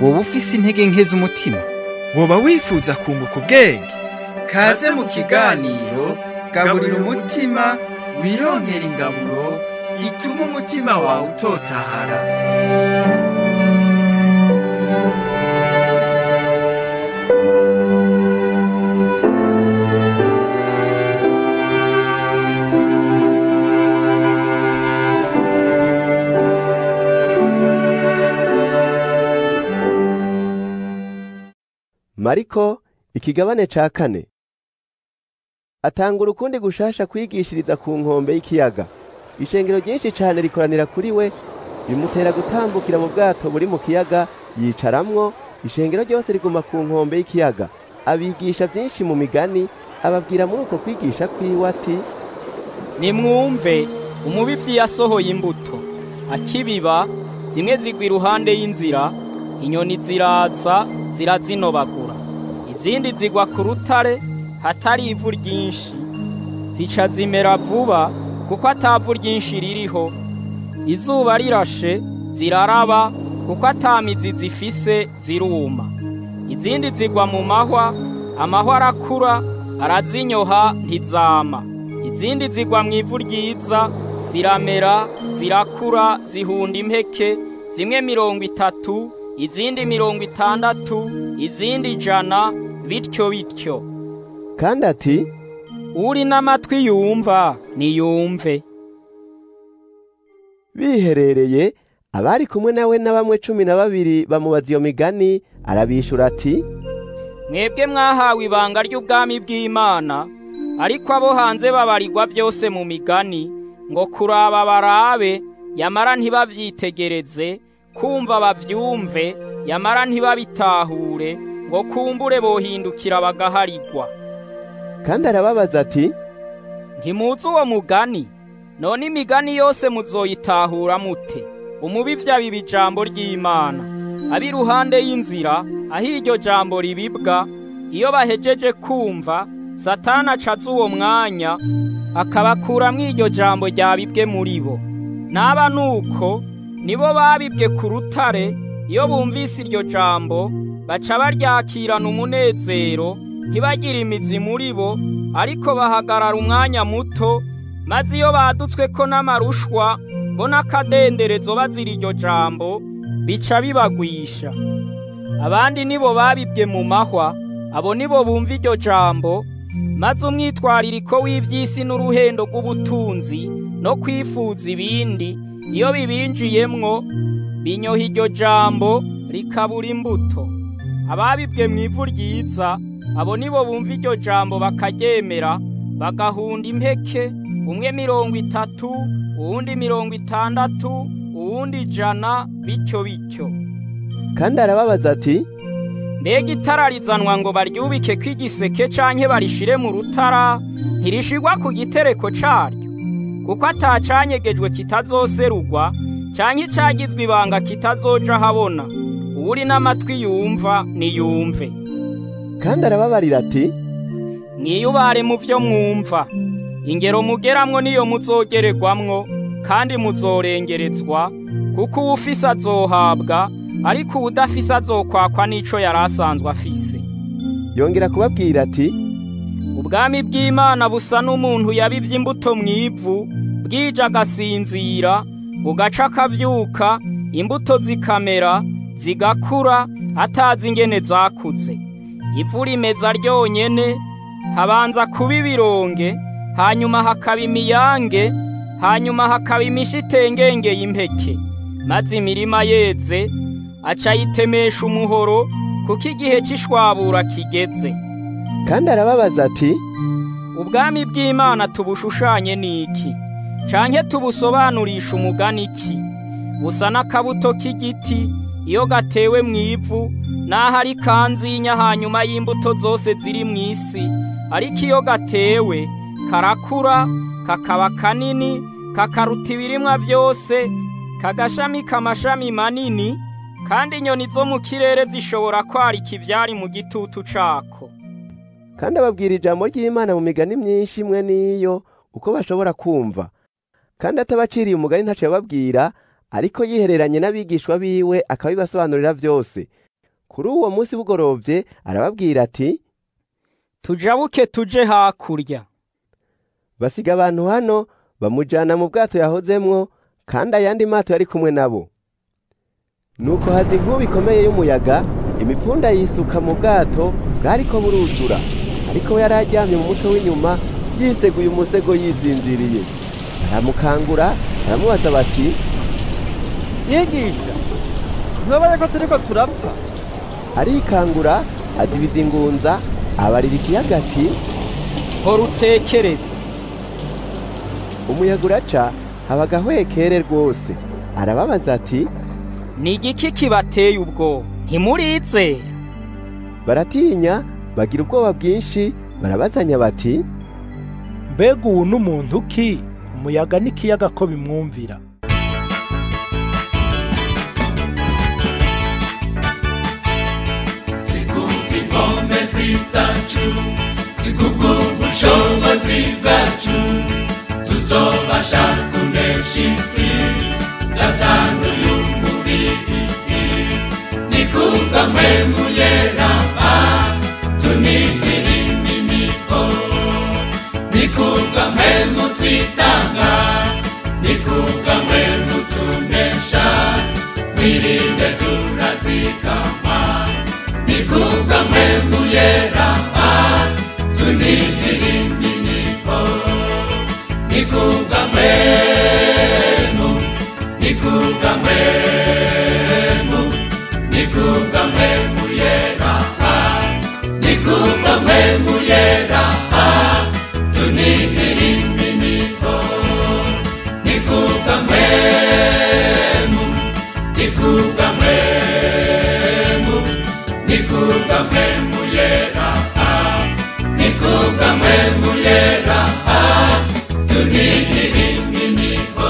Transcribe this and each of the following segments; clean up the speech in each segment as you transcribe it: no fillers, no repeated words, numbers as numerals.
Woba ufise intege nke z'umutima, woba wifuza kunguka ubwenge. Kaze mu kiganiro Gaburira Umutima, wironkera ingaburo ituma umutima wawe utotahara. Mariko ikigabane ca kane. Atanga urukundi gushasha kwigishiriza ku nkombe y'ikiyaga. Ishengero ryinshi cane rikoranira kuri we, bimutera gutambukira mu bwato buri mu kiyaga yicaramwo. Ishengero ryose riguma ku nkombe y'ikiyaga. Abigisha byinshi mu migani, ababwira muri uko kwigisha kwiwe ati: Nimwumve, umubivyi yasohoye imbuto, akibiba zimwe zigwa iruhande y'inzira, inyoni ziraza zirazinobagura. Izindi zigwa ku rutare hatari ivu ryinshi, zica zimera vuba kuko atavu ryinshi ririho. Izuba rirashe ziraraba kuko atamizi zifise, ziruma. Izindi zigwa mu mahwa, amahwa arakura arazinyoha ntizama. Izindi zigwa mu ivu ryiza, ziramera zirakura zihunda impeke, zimwe 30, izindi 60, izindi 100, bityo bityo. Kandi ati: Uri n'amatwi yumva niyumve. Biherereye, abari kumwe nawe na bamwe 12 bamubaza iyo migani, arabishura ati: Mwebwe mwahawe ibanga ry'ubwami bw'Imana, ariko abo hanze babarirwa byose mu migani, ngo kuraba barabe yamara ntibavyitegereze, kumva bavyumve yamara ntibabitahure, ngo kumbure bohindukira bagaharigwa. Kandi arababaza ati: Ntimuzi uwo mugani? None imigani yose muzoyitahura mute? Umubivyi abiba ijambo ry'Imana, ab'iruhande y'inzira aho iryo jambo ribibwa, iyo bahejeje kumva, Satani acaza uwo mwanya akabakuramwo iryo jambo ryabibwe muri bo. Naba nuko nibo babibwe ku rutare, iyo bumvise iryo jambo baca baryakirana umunezero, ntibagira imizi muri bo, ariko bahagarara umwanya muto, maze iyo badutswe ko n'amarushwa bo n'akadenderezo bazira iryo jambo, bica bibagwisha. Abandi nibo babibwe mu mahwa, abo nibo bumva iryo jambo, maze umwitwaririko w'ivy'isi n'uruhendo rw'ubutunzi no kwifuza ibindi, iyo bibinjiyemwo binyoha iryo jambo rikabura imbuto. Ababibwe mu ivu ryiza, abo nibo bumva iryo jambo bakaryemera, bagahunda impeke, umwe 30, uwundi 60, uwundi 100, bityo bityo. Kandi arababaza ati: Mbega itara rizanwa ngo baryubike kw'igiseke canke barishire mu rutara, ntirishirwa ku gitereko caryo? Kuko atacanyegejwe kitazoserugwa, canke icagizwe ibanga kitazoja habona. Uwuri n'amatwi yumva niyumve. Kandi arababarira ati: Mwiyubare mu vyo mwumva, ingero mugeramwo niyo muzogererwamwo, kandi muzorengerezwa, kuko uwufise azohabwa, ariko uwudafise azokwakwa n'ico yari asanzwe afise. Yongera kubabwira ati: Ubwami bw'Imana busa n'umuntu yabivye imbuto mw'ivu, bwije agasinzira, bugaca akavyuka, imbuto zikamera zigakura, atazi ingene zakuze. Ivu rimeza ryonyene, habanza kuba ibironge, hanyuma hakaba imiyange, hanyuma hakaba imishitengenge y'impeke. Maze imirima yeze, aca ayitemesha umuhoro, kuko igihe c'ishwabura kigeze. Kandi arababaza ati: Ubwami bw'Imana tubushushanye n'iki? Canke tubusobanurisha umugani iki? Busa n'akabuto k'igiti iyo gatewe mw'ivu, naho ari kanzinya hanyuma y'imbuto zose ziri mw'isi, ariko iyo gatewe karakura kakaba kanini, kakaruta ibirimwa vyose, kagashamika amashami manini, Kandi inyoni zo mu kirere zishobora kwarika ivyari mu gitutu cako. Kandi ababwira ijambo ry'Imana mu migani myinshi imwe n'iyo uko bashobora kumva. Kandi atabaciriye umugani ntaco yababwira, ariko yihereranye n'abigishwa biwe akabibasobanurira vyose. Kuri uwo munsi bugorovye arababwira ati, tujabuke tuje hakurya. Basiga abantu hano bamujana mu bwato yahozemwo, kandi ayandi mato yari kumwe nabo. Nuko haza inkubi ikomeye y'umuyaga, imipfunda yisuka mu bwato bwariko buruzura. Ariko we yari aryamye mu mutwe w'inyuma, yiseguye umusego yisinziriye. Baramukangura baramubaza bati, Mwigisha, ntubaye ko turiko turapfa? Arikangura azibiza ingunza, abarira ikiyaga ati, hora utekereze. Umuyaga uraca, haba agahwekere rwose. Arababaza ati, ni igiki kibateye ubwoba? Ntimurizera? Baratinya bagira ubwoba bwinshi, barabazanya bati, mbega ubu n'umuntu ki umuyaga n'ikiyaga ko bimwumvira? Sikubw'inkomezi zacu, sikubw'ubushobozi bwacu, tuzobasha kunesha isi, Satani uyu mubiri. Ni kubwa mpwemu yera, tunihira iminigo. Ni kubwa mpwemu twitanga, ni kubwa mpwemu tunesha, twirinde turazikama. Ni kubwa mpwemu yera, tunihira iminigo. Ni kubwa mpwemu, ni kubwa mpwemu, ni kubwa mpwemu yera, ni kubwa mpwemu yera, tunihira iminigo. Ni kubwa mpwemu, ni kubwa mpwemu, ni kubwa mpwemu yera, ni kubwa mpwemu yera, tunihira iminigo.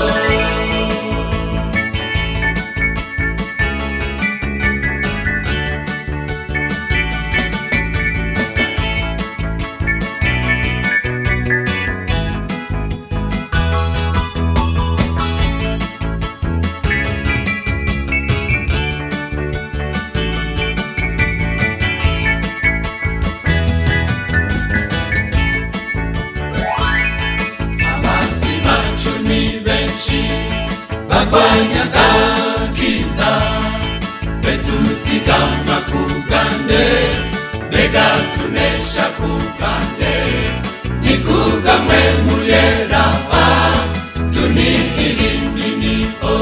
Abasi bacu ni benshi bagwanya agakiza, betuzigama ku bwande, mbega tunesha ku bwande. Ni kubwa mpwemu yera, tunihira iminigo.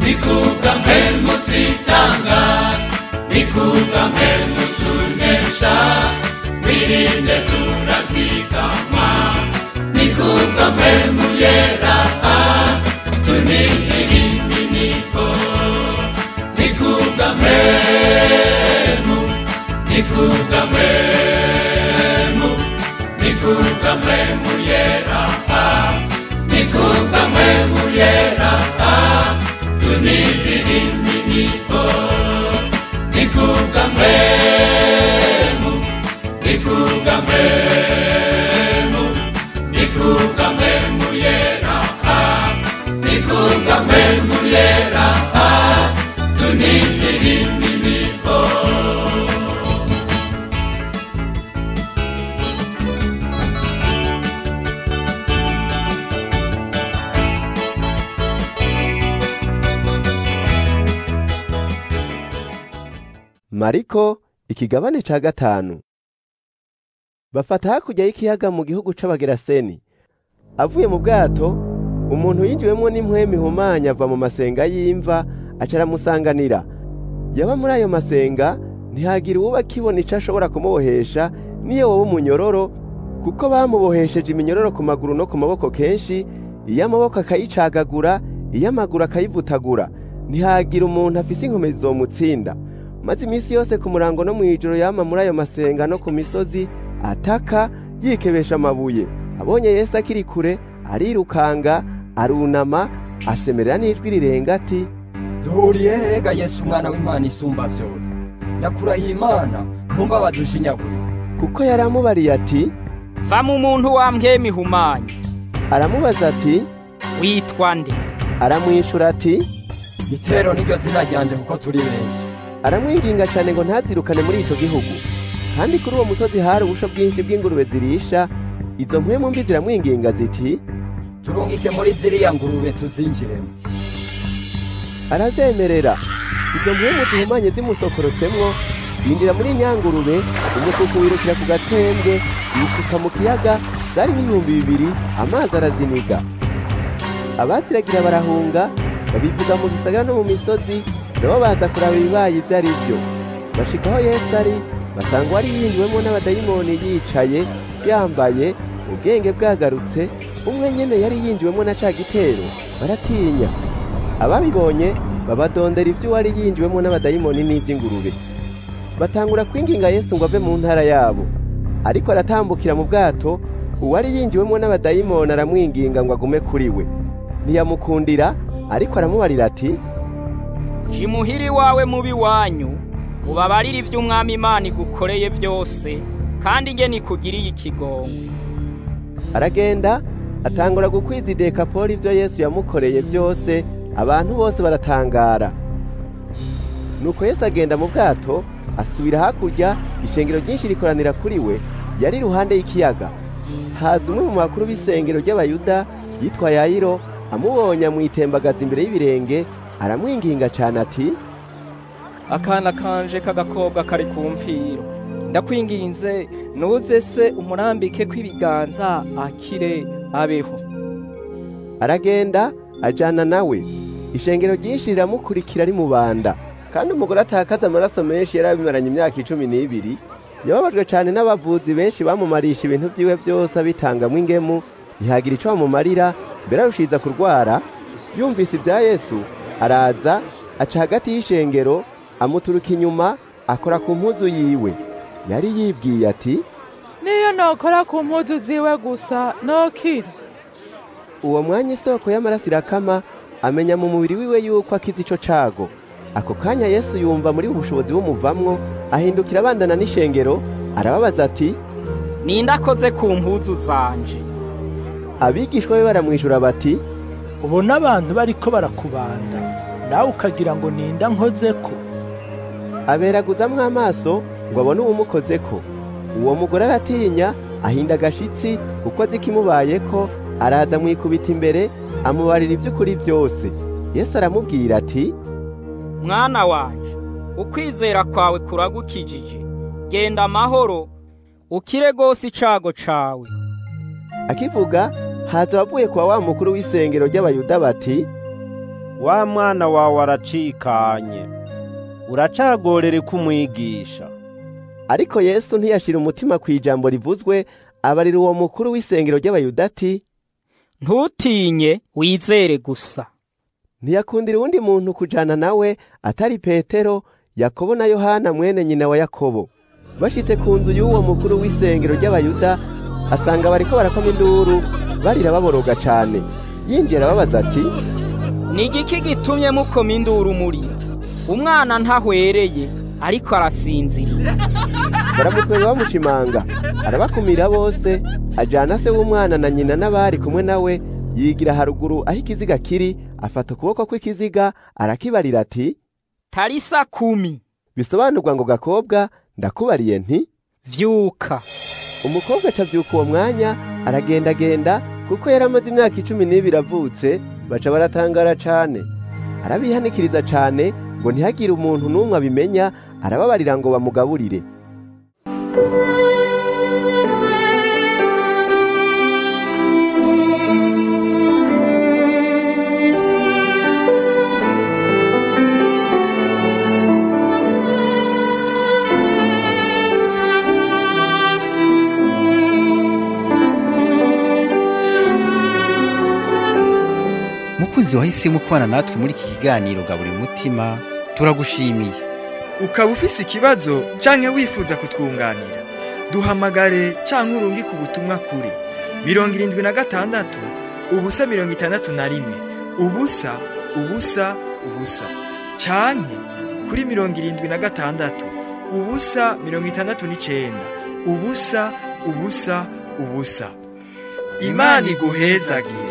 Ni kubwa mpwemu twitanga, ni kubwa mpwemu tunesha, twirinde turazigama. Ni kubwa mpwemu yera, tunihira iminigo. Ni kubwa mpwemu, ni kubwa mpwemu, ni kubwa mpwemu yera, ni kubwa mpwemu yera, tunihira iminigo. Ni kubwa mpwemu, ni kubwa mpwemu, ni kubwa mpwemu yera, ni kubwa mpwemu yera, tunihira iminigo. Mariko ikigabane ca 5. Bafata hakurya y'ikiyaga mu gihugu c'Abageraseni. Avuye mu bwato, umuntu yinjiwemwo n'impwemu ihumanya ava mu masenga y'imva aca aramusanganira. Yaba muri ayo masenga ntihagira uwuba akibona ico ashobora kumubohesha, niyo woba umunyororo, kuko bamubohesheje iminyororo ku maguru no ku maboko kenshi, iyo amaboko akayicagagura, iyo amaguru akayivutagura. Ntihagira umuntu afise inkomezi zomutsinda. Maze iminsi yose ku murango no mw'ijoro yama muri ayo masenga no ku misozi, ataka yikebesha amabuye. Abonye Yesu akiri kure, arirukanga, arunama, asemerera n'ijwi rirenga ati, Duhuriye hega Yesu umwana w'Imana isumba byose? Ndakurahiye Imana, ntumbabaze unshinyagurire. Kuko yaramubariye ati: Va mu muntu wa mpwemu ihumanye. Aramubaza ati: Witwa nde? Aramwishura ati: Gitero niryo zina ryanje kuko turi benshi. Aramwinginga cyane ngo ntazirukane muri ico gihugu. Kandi kuri uwo musozi hari ubusho bwinshi bw'ingurube zirisha. Izo mpwemu mbi ziramwinginga ziti: Turungike muri ziriya ngurube tuzinjiremo. Arazemerera. Izo mpwemu zihumanye zimusokorotsemwo yinjira muri nyangurube, umukuku wirukira ku gatembwe, yisuka mu kiyaga. Zari 2000, amazi araziniga. Abaziragira barahunga, babivuga mu gisagara no mu misozi, nabo baza kuraba ibibaye ibyo ari byo. Bashika aho Yesu ari, basanga uwari yinjiwemo n'abadayimoni yicaye, yambaye, ubwenge bwagarutse, umwe nyene yari yinjiwemo na ca gitero, baratinya. Ababibonye babadondera ivy'uwari yinjiwemo n'abadayimoni n'ivy'ingurube. Batangura kwinginga Yesu ngo ave mu ntara yabo. Ariko aratambukira mu bwato, uwari yinjiwemo n'abadayimoni aramwinginga ngo agume kuri we. Ntiyamukundira, ariko aramubarira ati: Jya imuhira iwawe mubi wanyu, ubabarire ivy'Umwami Imana igukoreye byose, kandi ingene ikugiriye ikigongwe. Aragenda atangura gukwiza i Dekapoli ibyo Yesu yamukoreye byose, abantu bose baratangara. Nuko Yesu agenda mu bwato asubira hakurya, ishengero ryinshi rikoranira kuri we, yari iruhande y'ikiyaga. Haza umwe mu bakuru b'isengero ry'Abayuda yitwa Yayiro, amubonye amwitembagaza imbere y'ibirenge, aramwinginga cyane ati: Akana kanje k'agakobwa kari ku mfiro, ndakwinginze nuze se umurambike kw'ibiganza akire abeho. Aragenda ajana nawe. Ishengero ryinshi riramukurikira rimubanda. Kandi umugore atakaza amaraso menshi yari abimaranye imyaka 12, yababajwe cyane n'abavuzi benshi bamumarisha ibintu byiwe byose abitangamwo ingemu, ntihagira ico bamumarira, mbere arushiza kurwara. Yumvise ibya Yesu araza aca hagati y'ishengero, amuturuka inyuma, akora ku mpuzu yiwe. Yari yibwiye ati: Niyo nokora ku mpuzu ziwe gusa nokira. Uwo mwanya isoko y'amaraso irakama, amenya mu mubiri wiwe yuko akize ico cago. Ako kanya Yesu yumva muri ubushobozi bumuvamwo, ahindukira abandana n'ishengero, arababaza ati: Ninde akoze ku mpuzu zanje? Abigishwa be baramwishura bati: Ubona abantu bariko barakubanda, nawe ukagira ngo ninda nkozeko? Aberaguzamwo amaso ngo abone uwumukozeko. Uwo mugore aratinya, ahinda agashitsi kuko azi ikimubayeko, araza amwikubita imbere, amubarira ivy'ukuri byose. Yesu aramubwira ati: Mwana wanje, ukwizera kwawe kuragukijije, genda amahoro, ukire gose icago cawe. Akivuga haza abavuye kwa wa mukuru w'isengero ry'Abayuda bati: Wa mwana wawe aracikanye, uracagorere kumwigisha. Ariko Yesu ntiyashira umutima ku ijambo rivuzwe, abarira uwo mukuru w'isengero ry'Abayuda ati: Ntutinye, wizere gusa. Ntiyakundira uwundi muntu kujana nawe atari Petero, Yakobo na Yohana mwene nyina wa Yakobo. Bashitse ku nzu y'uwo mukuru w'isengero ry'Abayuda, asanga bariko barakoma induru, barira baboroga cane. Yinjira ababaza ati: Ni igiki gitumye mukoma induru murira? Umwana ntahwereye, ariko arasinziriye. Baramutwenga bamushimanga. Arabakumira bose, ajana se w'umwana na nyina n'abari kumwe nawe, yigira haruguru aho ikiziga kiri, afata ukuboko kw'ikiziga arakibarira ati: Tarisa kumi. Bisobanurwa ngo gakobwa, ndakubariye nti: Vyuka. Umukobwa acavyuka uwo mwanya, aragendagenda, kuko yari amaze imyaka 12 avutse. Baca baratangara cane. Arabihanikiriza cane ngo ntihagire umuntu n'umwe abimenya, arababarira ngo bamugaburire. Mukunzi wahisemo kubana natwe muri iki kiganiro Gabura Umutima, turagushimiye. Ukaba ufise ikibazo canke wifuza kutwunganira, duhamagare canke urungike ubutumwa kuri 76 0 61 0 0 0 Canke kuri 76 0 69 0 0 0. Imana iguhezagire.